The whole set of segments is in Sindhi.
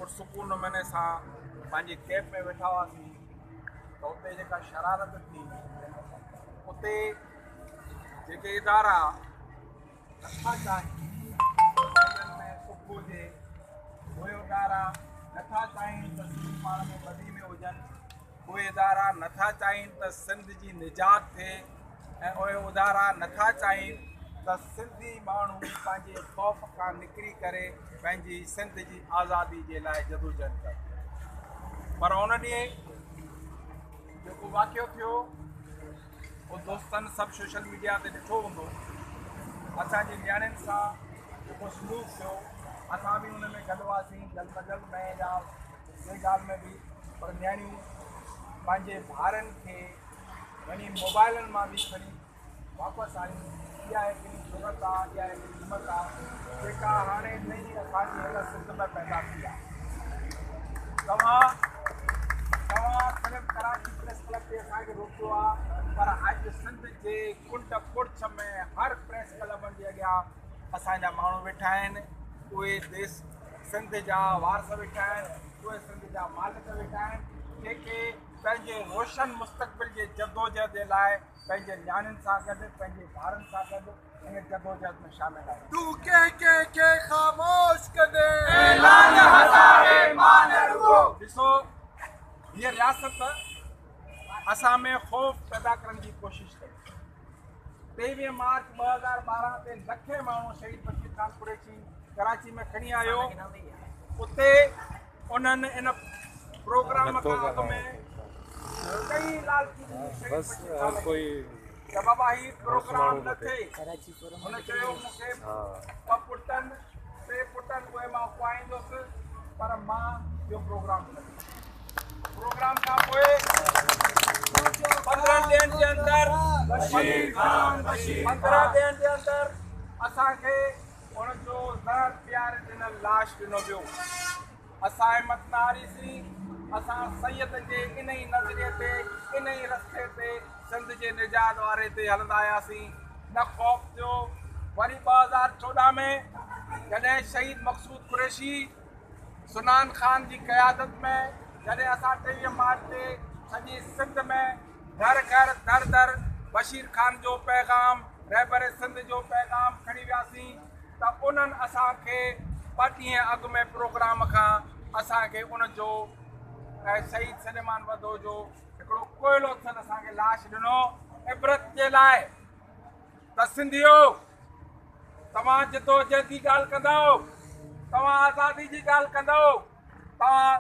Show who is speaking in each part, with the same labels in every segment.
Speaker 1: پرسڪون نموني سان پنهنجي ڪيمپ ۾ ويٺا هئاسين ته اتي جيڪا شرارت ٿي، اتي جيڪي ادارا نٿا چاهين ته سنڌين ۾ سک هجي، اهي ادارا نٿا چاهين ته سنڌي پاڻ ۾ ٻڌي ۾ هجن، اهي ادارا نٿا چاهين ته سنڌ جي نجات ٿئي ۽ اهي ادارا نٿا چاهين ته سنڌي ماڻهو پنهنجي خوف کان نڪري ڪري پنهنجي سنڌ جي آزادي جي لاء جدوجهد ڪن. پر ان ڏينهن جيڪو واقعو ٿيو اهو دوستن سڀ سوشل ميڊيا تي ڏٺو هوندو. اسان جي نياڻين سان جيڪو سلوڪ ٿيو، اسان به ان ۾ گڏ هئاسين، جلد مجلد ۾ يا ٻي ڳالهه ۾ به، پر نياڻيون پنهنجي ڀائرن کي وڃي موبائلن مان به کڻي واپس آيون. اها هڪڙي جرئت آ، اها هڪڙي همت آ، جيڪا هاڻي نئين اسان جي هن سنڌ ۾ پيدا ٿي آ. توهان توهان صرف ڪراچي پريس ڪلب تي اسان کي روڪيو آ، پر اڄ سنڌ جي ڪنڊ ڪڙڇ ۾ هر پريس ڪلبن جي اڳيان اسان جا ماڻهو ويٺا آهن. اهي ديس سنڌ جا وارث ويٺا آهن، اهي سنڌ جا مالڪ ويٺا آهن، جيڪي پنهنجي روشن مستقبل جي جدوجهد جي لاء پنهنجي نياڻين سان گڏ، پنهنجي ڀائرن سان گڏ ان جدوجهد ۾ شامل آهن.
Speaker 2: تون ڪنهن ڪنهن کي خاموش ڪندين.
Speaker 3: اعلان هزارين مان نه رڳو.
Speaker 1: ڏسو هيء رياست اسان ۾ خوف پيدا ڪرڻ جي ڪوشش ڪئي. 23 مارچ 2012 تي لکين ماڻهو شهيد بشير خان قريشي ڪراچي ۾ کڻي آيو. اتي انهن ان پروگرام کان اڳ ۾ ڪئي لالچون ڏنيون شهيد بشير خان کي ته بابا هي پروگرام نه ٿئي. هن چيو مون کي ٻه پٽن ٽي پٽن اهي مان اپائيندس پر مان اهو پروگرام نه ٿيندس. پروگرام کان پوء 15 ڏينهن جي اندر 15 ڏينهن جي اندر اسان کي ان جو زهر پياري ڏنل لاش ڏنو ويو. اسان همت نه هاريسين. اسان سيد جي انهي نظريي تي، انهي رستي تي سنڌ جي نجات واري تي هلندا آياسين. نه خوف ٿيو. وري 2014 ۾ جڏهن شهيد مقصود قريشي سنان خان جي قيادت ۾ جڏهن اسان 23 مارچ تي سڄي سنڌ ۾ گهر گهر در در بشير خان جو پيغام، رهبر سنڌ جو پيغام کڻي وياسين ته انهن اسان کي ٻه ڏينهن اڳ ۾ پروگرام کان اسان کي ان جو ۽ شهيد سليمان وڌو جو هڪڙو ڪوئلو ٿيل اسان کي لاش ڏنو عبرت جي لاء ته سنڌيو توهان جدوجهد جي ڳالهه ڪندؤ، توهان آزادي جي ڳالهه ڪندؤ، توهان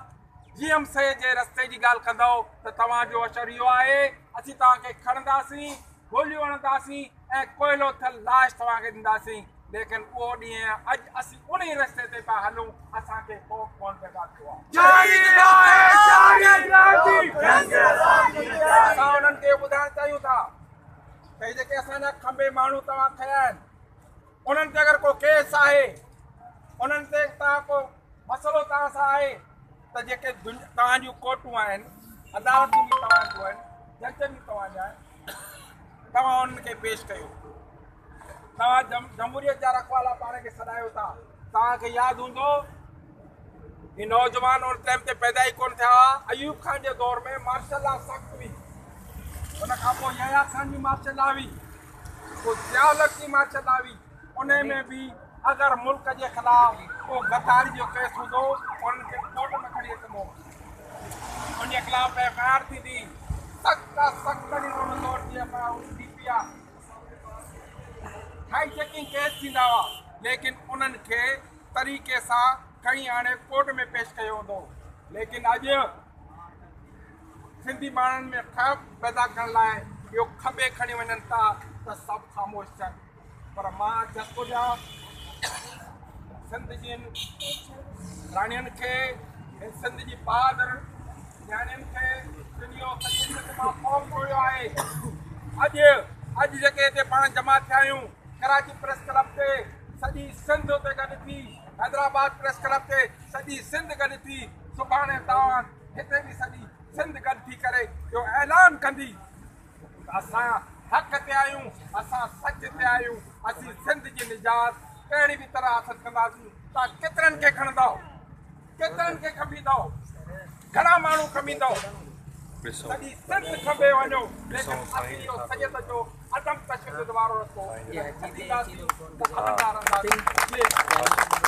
Speaker 1: جي ايم سيد جي رستي جي ڳالهه ڪندؤ ته توهان جو اشر اهو آهي، اسين توهان کي کڻنداسين، گوليون هڻنداسين ۽ ڪوئلو ٿيل لاش توهان کي ڏينداسين، ليڪن اهو ڏينهن اڄ اسين انهي رستي تي پيا هلون، اسان کي خوف ڪونه پيدا ٿيو آهي. اسان انهن کي اهو ٻڌائڻ چاهيون ٿا ته هي جيڪي اسان جا کنڀي ماڻهو توهان کنيا آهن، انهن تي اگر ڪو ڪيس آهي، انهن تي توهان ڪو مسئلو توهان سان آهي ته جيڪي توهان جون ڪورٽون آهن، عدالتون به توهان جون آهن، جج به توهان جا آهن، توهان انهن کي پيش ڪيو. توهان جمهوريت جا رکوالا پاڻ کي سڏايو ٿا. توهان کي ياد هوندو هي نوجوان ان ٽائيم تي پيدا ئي ڪونه ٿيا هئا. ايوب خان جي دور ۾ مارشل لا سخت هئي. ان کان پوء يحيٰ خان جي مارشل لا هئي، پوء ضياء الحق جي مارشل لا هئي. انهي ۾ به اگر ملڪ جي خلاف ڪو غداري جو ڪيس هوندو انهن کي ڪورٽ ۾ کڻي اچندو، ان جي خلاف ايف I R ٿيندي، سخت کان سخت ترين ان دور جي ايف I R هوندي، D P R, high jacking case ٿيندا هئا، ليڪن انهن کي طريقي سان کڻي آڻي ڪورٽ ۾ پيش ڪيو ويندو هو، ليڪن اڄ سنڌي ماڻهن ۾ خوف پيدا ڪرڻ لاء اهو کنڀي کڻي وڃن ٿا ته سڀ خاموش ٿين، پر مان جس ڏيان سنڌ جي راڻين کي، سنڌ جي بهادر نياڻين کي، جن اهو سڄي سنڌ مان خوف ٽوڙيو آهي. اڄ اڄ جيڪي هتي پاڻ جمع ٿيا آهيون ڪراچي پريس ڪلب تي سڄي سنڌ اتي گڏ ٿي، حيدرآباد پريس ڪلب تي سڄي سنڌ گڏ ٿي، سڀاڻي توهان هتي به سڄي سنڌ گڏ ٿي ڪري اهو اعلان ڪندي ته اسان حق تي آهيون، اسان سچ تي آهيون، اسين سنڌ جي نجات ڪهڙي به طرح حاصل ڪنداسين. توهان ڪيترن کي کڻندؤ؟ ڪيترن کي کنڀيندؤ؟ گهڻا ماڻهو کنڀيندؤ؟ سڄي سنڌ کنڀي وڃو، ليڪن اسين اهو سيد جو عدم تشدد وارو رستو نه ڇڏينداسين، نه هلندا رهنداسين. جي.